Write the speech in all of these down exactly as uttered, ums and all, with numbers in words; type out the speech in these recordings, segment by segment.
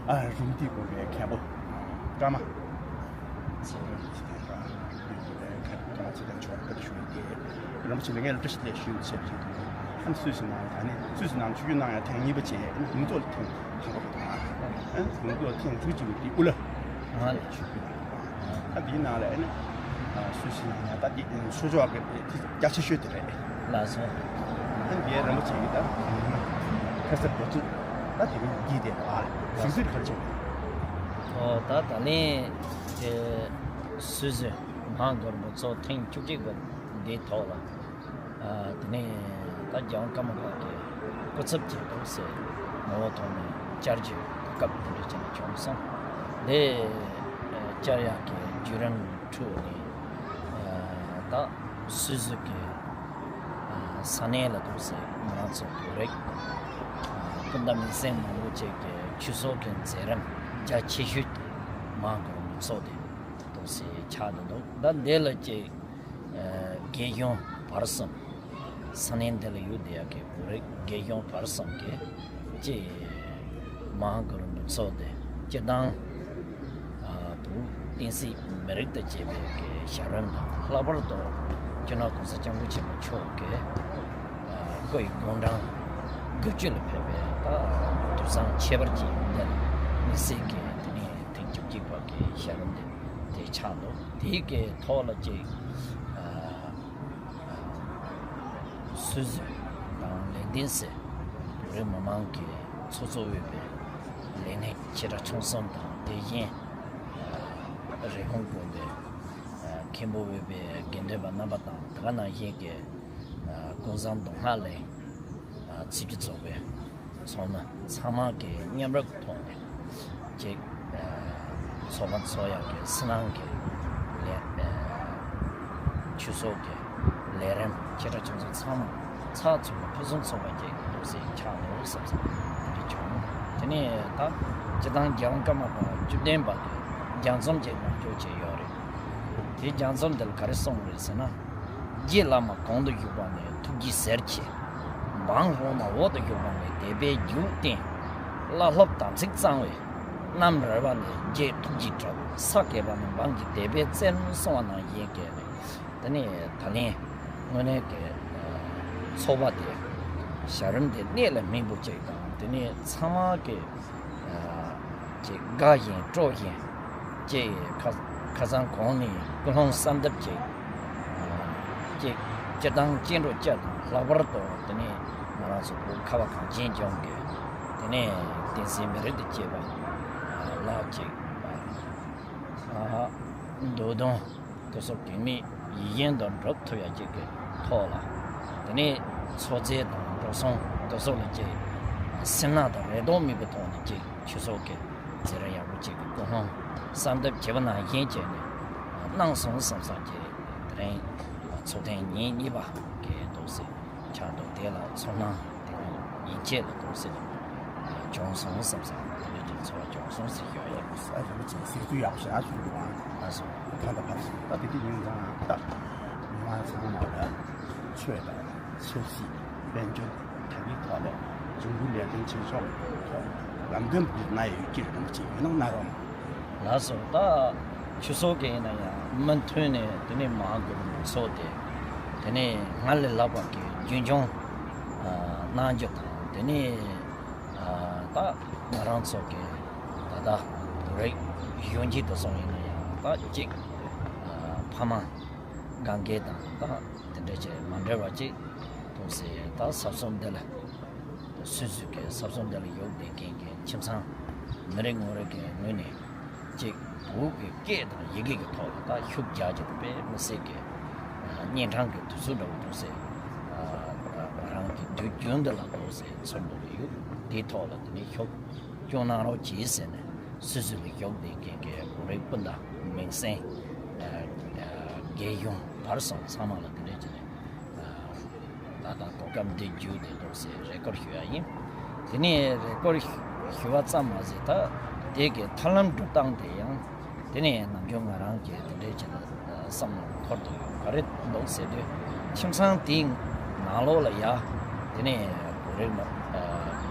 ཨ་རུམ་ཏི་དགོན་པའི་མཁན་པོ་ཀརྨ་ཚེ་རིང་ཚེ་བརྟན་ཀརྨ་ཚེ་བརྟན་མཆོག་བཀའ་དྲིན་ཞུ་ཡི་དེ། རིན་པོ་ཆེ་ལ་ངས་བཀྲ་ཤིས་བདེ་ལེགས་ཞུ་ཟེར་བྱས་འདུག་ཨ་ནི་སུད་སི་ནང་ད་ནི་སུད་སི་ནང་ཆོས་བརྒྱུད་གནང་ཡ་ཐེངས་གཉིས་པ་བྱས། ཨ་ནི་ལུང་རྟོགས་ལ་ཐེངས་དང་པོ་དང་། ཨ་ནི་ལུང་རྟོགས་ཐེངས་དྲུག་ཅིག་དེ་ཨུ་ལ་ཨ་ལ་ཆོས་བརྒྱུད་དང་། ཨ་དེའི་ནང་ལ་ཨ་ནི་ཨ་སུད་སི་ནང་ཡ་ད་དེ་ཆོས་ཕྱོགས་ཀྱི་དེ་རྒྱ་ཆེ་ཤོས་དེ་རེད། ལགས་སོ། ཨ་ནི་རིན་པོ་ཆེ་གི་ད་ཁ་གསབ་དགོས་ཚུལ་ད་དེ་རིང་འདི་དེ་ཨ་གཟིགས་ཚུལ་ག་རེ་བྱུང་། ཨོ་ད་ད་ལན་དེ་སུད་སི་མ་ཧཱ་གུ་རུ་མགོན་པོ་མཆོག་ཐེངས་བཅུ་གཅིག་པ་འདིའི་ཐོག་ལ། ཨ་དེ་ནས་ད་རྒྱལ་དབང་ཀརྨ་པ་གི་སྐུ་ཚབ་ཀྱི་ཐོག་སེ་ངོ་བོ་ཐོག་ནས་བཅར་རྒྱུ་སྐབས་དེ་འདྲ་བྱས་ནས་བྱུང་སོང་། དེ་བཅར་ཡག་གི་བརྒྱུད་རིམ་ཁྲོད་ནས་ད་སུད་སི་གི་ས་གནས་ལ་ཐོག་སེ་ང་རང་ཚོ་བོད་རིགས་སྤུན་ཟླ་མིང་སྲིང་མང་པོ་ཅིག་གི་ཆོས་ཚོགས་ཀྱི་མཛད་རིམ་རྒྱ་ཆེ་ཤོས་དེ་མ་ཧཱ་གུ་རུ་མགོན་པོ་མཆོག་དེ་ཐོག་སེ་ཆགས་བསྡད་འདུག་ད་འདི་ལ་ཅིག་རྒས་གཞོན་བར་གསུམ། ས་གནས་འདི་ལ་ཡོད་བསྡད་ཡག་གི་བོད་རིགས་རྒས་གཞོན་བར་གསུམ་གྱིས་ཅིག་མ་ཧཱ་གུ་རུ་མགོན་པོ་མཆོག་དེ་སྤྱིར་བཏང་ཨ་བོད་བསྟན་སྲིད་མི་རིགས་དང་བཅས་པའི་གི་ཞབས་རིམ་དང་། ལྷག་པར་དུ་སྤྱི་ནོར་གོང་ས་སྐྱབས་མགོན་ཆེན་པོ་མཆོག་གི་ཨ་སྐུ་ཡི་དགུང་གྲངས་དགུ་བཅུ་ལ་ཕེབས་པའི་ད་དུས་བཟང་ཁྱད་པར་ཅན་འདི་ལ་དམིགས་བསལ་གྱི་དེ་ནས་ཐེངས་བཅུ་གཅིག་པ་གི་ཞབས་རིམ་དེ་དེ་ཆགས་འདུག་དེའི་གི་ཐོག་ལ་ཅིག་ཨ་སུད་སི་དང་ལན་ཀྲན་སི་བོད་རིགས་མི་མང་གི་ཚོགས་གཙོ་འོས་པའི་ལས་སྣེ་ཆེ་ཕྲ་ཆུང་གསུམ་དང་། དེ་བཞིན་རེབ་གོང་དགོན་པའི་མཁན་པོ་འོས་པའི་དགེ་འདུན་པ་རྣམ་པ་དང་། དེ་ག་ནང་བཞིན་གྱི་ཀུན་བཟང་མདོ་སྔགས་གླིང་ཆོས་བརྒྱུད་ཚོགས་པའི་ཚོགས་མི་ཚང་མ་གི་མཉམ་རུབ་ཐོག་ནས་ཅིག་ཚོགས་པ་འཚོགས་ཡག་གི་སུད་སི་ནང་གི་ལས་ཆོས་ཚོགས་ཀྱི་ལས་རིམ་ཆེ་ཕྲ་ཆུང་ཚོ་ཚང་མ་ཚགས་ཚུད་ནས་ཕུན་སུམ་ཚོགས་པ་ཅིག་འདུག་སེ་ཆགས་འདུག་བསམ་བསམ་དེ་འདྲ་བྱུང་། དེ་ནས་ད་སྤྱིར་བཏང་རྒྱལ་དབང་ཀརྨ་པ་བཅུ་བདུན་པ་གི་རྒྱ་མཚོ་ཅིག་ནང་འཇོག་བྱས་ཡོད་རེད། དེ་རྒྱ་མཚོ་འདི་ལ་ག་རེ་གསུངས་རེད་ཟེར་ན། རྗེ་བླ་མ་གོང་དུ་བཞུགས་པ་ནས་ཐུགས་རྗེའི་ཟེར་ཆེ། འབངས་གོང་མ་འོག་ཏུ་བཞུགས་པ་ནས་དད་པའི་རྒྱུད་བརྟན། བླ་སློབ་དམ་ཚིག་གཙང་བས། གནམ་རལ་པ་ནས་རྗེ་ཐུགས་རྗེའི་དྲག་པོ། ས་གས་པ་ནས་འབངས་ཀྱི་དད་པའི་རྩེ་ལུང་གསུངས་པ་ནང་བཞིན་གྱི་རེད། དེ་ནས་ད་ལན་དངོས་གནས་ཀྱི་ཚོགས་པ་དེ་ཞབས་རིམ་དེ་གནད་ལ་སྨིན་པོ་ཅིག་དང་། དེ་ནས་ཚང་མ་གི་ཅིག་དགའ་བཞིན་སྤྲོ་བཞིན་ཅིག་ཁ་ཁ་སང་གོང་ནས་ཀུན་སློང་གསལ་འདེབས་ཅིག་ཅིག་སྤྱིར་བཏང་སྐྱེ་འགྲོ་སྤྱི་དང་། ལྷག་པར་དུ་དེ་ནས་ང་རང་ཚོ་བོད་ཁ་བ་གངས་ཅན་ལྗོངས་ཀྱི་དེ་ནས་བསྟན་སྲིད་མི་རིགས་དང་བཅས་པ་ལ་ཅིག་འདོད་དོན་དེ་ཚོ་གེགས་མེད་ཡིད་བཞིན་དུ་འགྲུབ་ཐུབ་ཡ་ཅིག་གི་ཐོག་ལ། དེ་ནས་ཚོགས་རྫས་དང་འགྲོ་སོང་དེ་ཚོ་ལ་ཅིག་སེར་སྣ་དང་རེ་དོགས་མེད་པའི་ཐོག་ནས་ཅིག་ཆོས་ཚོགས་ཀྱི་མཛད་རིམ་ཡག་པོ་ཅིག་གི་ཀུན་སློང་གསལ་འདེབས་བྱས་པ་ནང་བཞིན་བྱས་ནས་གནང་སོང་བསམ་བསམ་གྱི་དེ་རིང་ཚོགས་ཐེངས་ཉེར་གཉིས་པ་གི་འདུག་སེ་ཆགས་འདུག་དེ་ལ་ཚོར་སྣང་དེ་ཡིད་ཆེས་ལ་འདུག་སེ་བྱུང་སོང་བསམ་བསམ་དེ་འདྲ་གྱི་ཚོར་བ་བྱུང་སོང་ཟེར་ཞུ་ཡ་ཡིན། ས་ཡ་རིན་པོ་ཆེ་གཟིགས་ཚུལ་ཡག་པོ་ཞེ་དྲག་བྱུང་འདུག་ཨང་། ལགས་སོ། ད་ལྟ་བར་ད་དེ་དུས་ཡིན་ཙང་ད་མི་མང་ཚང་མ་ལ་ཆོས་དང་ཆབ་སྲིད་དཔལ་འབྱོར་དེ་གའི་ཐོག་ལ་འབྱུང་འགྱུར་ལས་དོན་ཆེ་ཆུང་ཐོག་ལམ་སྟོན་དེ་གནང་ཡོད་ཀྱི་རེད། རིན་པོ་ཆེ་ཡིན་ན་གནང་རོགས་གནང་། ལགས་སོ། ད་ཆོས་ཚོགས་ཀྱི་ཡིན་ན་ཡང་མུ་མཐུད་ནས་དེ་ནས་མ་ཧཱ་གུ་རུ་མགོན་པོ་མཆོག་དེ་དེ་ནས་སྔར་ལས་ལྷག་པ་གི་རྒྱུན་འཁྱོངས་གནང་རྒྱུ་དང་། དེ་ནས་ད་ང་རང་ཚོ་གི་ད་ལྟ་བོད་རིགས་གཞོན་སྐྱེས་དེ་ཚོ་ཡིན་ན་ཡང་ད་གཅིག་ཕ་མ་དགའ་མཁན་དང་ད་དེ་འདྲ་བྱས་མ་འདྲ་བ་གཅིག་ཐུག་སེ་ད་ས་གསུམ་འདི་ལ་སུད་སི་གི་ས་གསུམ་འདི་ལ་ཡོད་བསྡད་མཁན་གྱི་ཁྱིམ་ཚང་མི་རེ་ངོ་རེ་གི་ངོས་ནས་གཅིག་བོད་ཀྱི་སྐད་དང་ཡི་གེ་གི་ཐོག་ལ་ད་ཤུགས་རྒྱག་རྒྱུ་དེ་དཔེ་མི་སྲིད་ཀྱི་གཉན་འཕྲང་གི་དུས་ཚོད་འདྲ་བོ་ཐུག་སེ་ང་རང་གི་དུས་རྒྱུན་འདི་ལ་ཐུག་སེ་ཚོར་འདུག་ཡོད། དེའི་ཐོག་ལ་དེ་ནས་ཤུགས་སྐྱོན་གནང་རོགས་གྱིས་ཟེར་ནས་སུད་སི་ལ་བཞུགས་བསྡད་མཁན་གྱི་བོད་རིགས་སྤུན་ཟླ་མིང་སྲིང་རྒས་གཞོན་བར་གསུམ་ཚང་མ་ལ་དེ་འདྲ་བྱས་ནས་ད་ལྟ་གོ་སྐབས་འདི་བརྒྱུད་དེ་འདུག་སེ་རེ་སྐུལ་ཞུ་ཡ་ཡིན། དེ་ནས་རེ་སྐུལ་ཞུ་བ་ཙམ་མ་ཟད་ད་དེ་གི་ཐབས་ལམ་སྒྲུབ་སྟངས་དེ་ཡང་དེ་ནས་ནམ་རྒྱུན་ང་རང་གིས་དེ་འདྲའི་ཆེད་དུ་བསམ་བློ་འཁོར་དུ་ཡོད། ག་རེ་འདུག་ཟེར་དུས་ཁྱིམ་ཚང་དེའི་ནང་ལོགས་ལ་ཡ་དེ་ནས་བོད་རིགས་མ་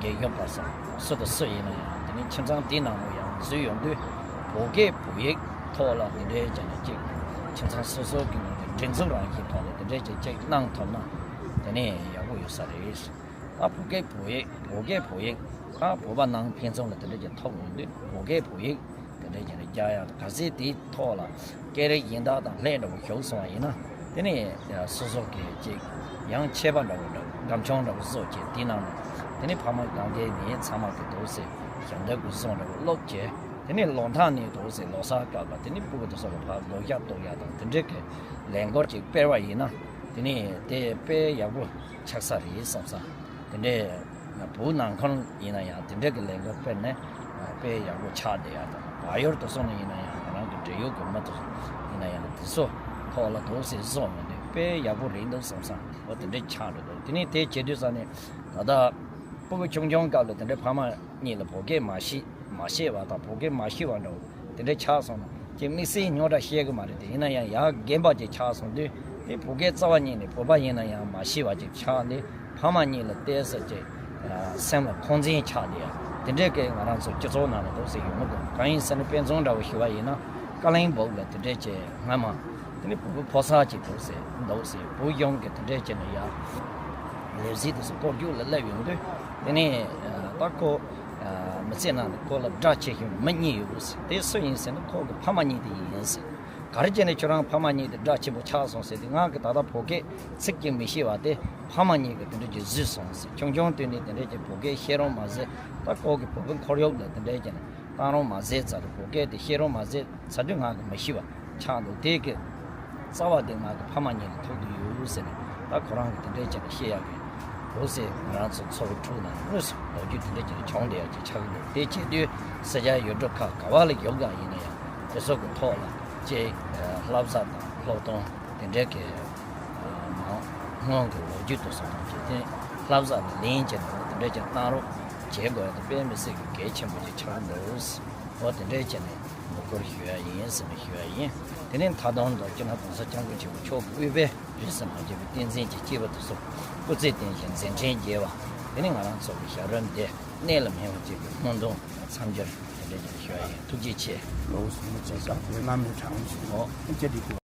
རྒན་གཞོན་བར་གསུམ་སུ་དང་སུ་ཡིན་ན་ཡང་དེ་ནི་ཁྱིམ་ཚང་དེའི་ནང་ལ་ཡང་འཛུལ་ཡོང་དུས་བོད་སྐད་བོད་ཡིག་ཐོག་ལ་དེ་འདྲའི་བྱས་ནས་ཅིག་ཁྱིམ་ཚང་སོ་སོ་གི་ནང་དུ་སྒྲིག་འཛུགས་རང་བཞིན་ཐོག་ལ་དེ་འདྲའི་ཅིག་ཅིག་གནང་ཐུབ་ན་དེ་ནི་ཡག་པོ་ཡོད་ས་རེད། ད་བོད་སྐད་བོད་ཡིག་བོད་སྐད་བོད་ཡིག་ད་བོད་པ་ནང་ཕན་ཚུན་ལ་དེ་འདྲ་ཅིག་ཐོབ་ཡོང་དུས་བོད་སྐད་བོད་ཡིག་དེ་འདྲ་ཅིག་ནས་རྒྱག་ཡག་དང་གལ་སྲིད་དེའི་ཐོག་ལ་སྐད་རིགས་གཞན་དག་དང་ལྷན་འདྲ་བོ་ཞུགས་སོང་བ་ཡིན་ན་དེ་ནས་སོ་སོ་གི་ཅིག་ཡང་ཆད་པ་འདྲ་བོ་འདྲ་བོ་འགྲམ་ཆུང་འདྲ་བོ་བཟོ་བྱས་དེའི་ནང་ནས་དེ་ནས་ཕ་མ་གང་གའི་ནས་ཚང་མ་གི་འདུག་སེ་ཞབས་འདེགས་ཀྱི་གསུང་འདྲ་བོ་སློབ་བྱས་དེ་ནས་ལོ་མཐའ་ནས་འདུག་སེ་ལོ་གསར་སྐབས་ལ་དེ་ནས་སྤུ་གུ་དེ་ཚོ་ལ་ཕར་སྒོ་ལྕགས་གཏོང་ཡག་དང་དེ་འདྲའི་གི་ལས་འགུལ་ཅིག་སྤེལ་བ་ཡིན་ན་དེ་ནས་དེ་དཔེ་ཡག་པོ་ཆགས་ས་རེད་བསམ་ས། དེ་འདྲའི་བོད་ནང་ཁུལ་ཡིན་ན་ཡང་དེ་འདྲའི་གི་ལས་འགུལ་སྤེལ་ནས་དཔེ་ཡག་པོ་ཆགས་བསྡད་ཡག་དང་བལ་ཡུལ་དུ་སོང་ནས་ཡིན་ན་ཡང་ང་རང་གི་འབྲེལ་ཡོད་གི་མི་དེ་ཚོ་ཡིན་ན་ཡང་དེ་ཚོ་ཐོག་ལ་འདུག་སེ་བཟོ་མི་འདུག་དཔེ་ཡག་པོ་རེད་འདུག་བསམ་ས་འོ་དེ་འདྲའི་ཆགས་འགྲོ་འདུག་དེ་ནས་དེ་བྱེད་དུས་ས་ནས་ད་ལྟ་སྤུ་གུ་ཆུང་ཆུང་སྐབས་ལ་དེ་འདྲའི་ཕ་མ་གཉིས་ལ་བོད་སྐད་མ་ཤེས་མ་ཤེས་པ་དང་བོད་སྐད་མ་ཤེས་པ་འདྲ་བོ་དེ་འདྲའི་ཆགས་སོང་ན་ཅིག་དམིགས་བསལ་རྙོག་དྲ་བཤད་གི་མ་རེད་དེ་ཡིན་ན་ཡང་ཡར་རྒན་པ་ཅིག་ཆགས་སོང་དུས་དེ་བོད་སྐད་རྩ་བ་ཉིད་ནས་བོད་པ་ཡིན་ན་ཡང་མ་ཤེས་པ་ཅིག་ཆགས་ནས་ཕ་མ་གཉིས་ལ་བལྟས་ས་ཅིག་སེམས་ལ་འཁོན་འཛིན་ཆགས་ནས་ཡང་དེ་འདྲའི་སྐད་ང་རང་ཚོ་སྤྱི་ཚོགས་ནང་ལ་འདུག་སེ་ཡོང་གི་འདུག་གང་ཡིན་ཟེར་ན་དཔེ་མཚོན་འདྲ་བོ་ཞུ་བ་ཡིན་ན་ཀ་ལིང་སྦུག་ལ་དེ་འདྲའི་ཅིག་སྔ་མ་དེ་ནི་བོད་པ་ཕོ་གསར་ཅིག་འདུག་སེ་འདུག་སེ་བོད་གཞུང་གི་དེ་འདྲའི་ཅིག་ནས་ཡང་ལས་གཟིགས་དེ་ཚོ་ལྐོག་གྱུར་ལ་སླེབས་ཡོང་དུས་དེ་ནས་ད་ཁོ་མི་ཚེ་ནང་ནས་ཁོ་ལ་དགྲ་ཆེ་ཤོས་མི་གཉིས་ཡོད་ཟེར། དེ་སུ་ཡིན་ཟེར་ན་ཁོ་གི་ཕ་མ་གཉིས་དེ་ཡིན་ཟེར། ག་རེ་བྱས་ནས་ཁྱོད་རང་ཕ་མ་གཉིས་དེ་དགྲ་ཆེན་པོ་ཆགས་སོང་ཟེར་དུས་ང་གི་ད་ལྟ་བོད་སྐད་ཚིག་གཅིག་མི་ཤེས་པ་དེ་ཕ་མ་གཉིས་གི་དེ་འདྲ་གྱི་བཟོས་སོང་ཟེར། ཆུང་ཆུང་དུས་ནས་དེ་འདྲ་གྱི་བོད་སྐད་བཤད་རོགས་མ་ཟེར། ད་ཁོ་གི་བོད་པའི་ཁོར་ཡུག་ལ་དེ་འདྲ་བྱས་ནས་བཏང་རོགས་མ་ཟེར་ཙང་དུ་བོད་སྐད་དེ་བཤད་རོགས་མ་ཟེར་ཚར་དུས་ང་གི་མི་ཤེས་པ་ཆགས་འདུག་དེ་གི་རྩ་བ་དེ་ང་གི་ཕ་མ་གཉིས་ལ་ཐུག་དུ་ཡོད་ཟེར་ནས་ད་ཁོ་རང་གི་དེ་འདྲའི་ཆེད་དུ་བཤད་ཡག་གི་འདུག་ཟེར། ང་རང་ཚོ་ཚོ་བའི་ཕྲུག་ནང་དངོས་སུ་ལོ་རྒྱུས་དེ་འདྲ་ཅིག་བྱུང་བསྡད་ཡག་ཅིག་ཆགས་ཀྱི་འདུག་དེ་བྱེད་དུས་ས་སྐྱ་ཡུལ་གྲུ་ཁག་ག་བ་ལ་ཡོད་ག་ཡིན་ན་ཡང་དེ་ཚོ་གི་ཐོག་ལ་ཅིག་བསླབ་གསར་དང་སློབ་སྟོན་དེ་འདྲའི་གི་མང་སྔོན་གྱི་ལོ་རྒྱུས་དེ་ཚོ་དང་བཅས་ཏེ་བསླབ་གསར་ལ་ལེན་བྱས་ནས་དེ་འདྲའི་ཅིག་གནང་རོགས་བྱེད་དགོས་ཡག་དེ་དཔེ་མི་སྲིད་ཀྱི་གལ་ཆེན་པོ་ཅིག་ཆགས་ཀྱི་འདུག་འོ་དེ་འདྲའི་བྱས་ནས་ངོ་སྒོར་ཞུ་ཡ་ཡིན་ཟེར་ནས་ཞུ་ཡ་ཡིན། དེ་ནས་མཐའ་དོན་དུ་སྤྱི་ནོར་༸གོང་ས་༸སྐྱབས་མགོན་ཆེན་པོ་མཆོག་གི་དབུས་པའི་རིས་སུ་མ་ཆད་པའི་བསྟན་འཛིན་གྱི་སྐྱེས་བུ་དེ་ཚོ་སྐུ་ཚེ་བརྟན་ཞིང་མཛད་འཕྲིན་རྒྱས་པ། དེ་ནས་ང་རང་ཚོ་གི་ཞབས་བྲོ་འདི་གནད་ལ་སྨིན་པ་བཅས་ཀྱི་སྨོན་འདུན་འཚམས་འདྲིར་དེ་འདྲ་ཅིག་ཞུ་ཡ་ཡིན། ཐུགས་རྗེ་ཆེ། ལོ་གསུམ་བྱས་ཙང་བོད་ནང་མི་གྲངས་ཤིག་འོ་ཅི་འདི་གོ།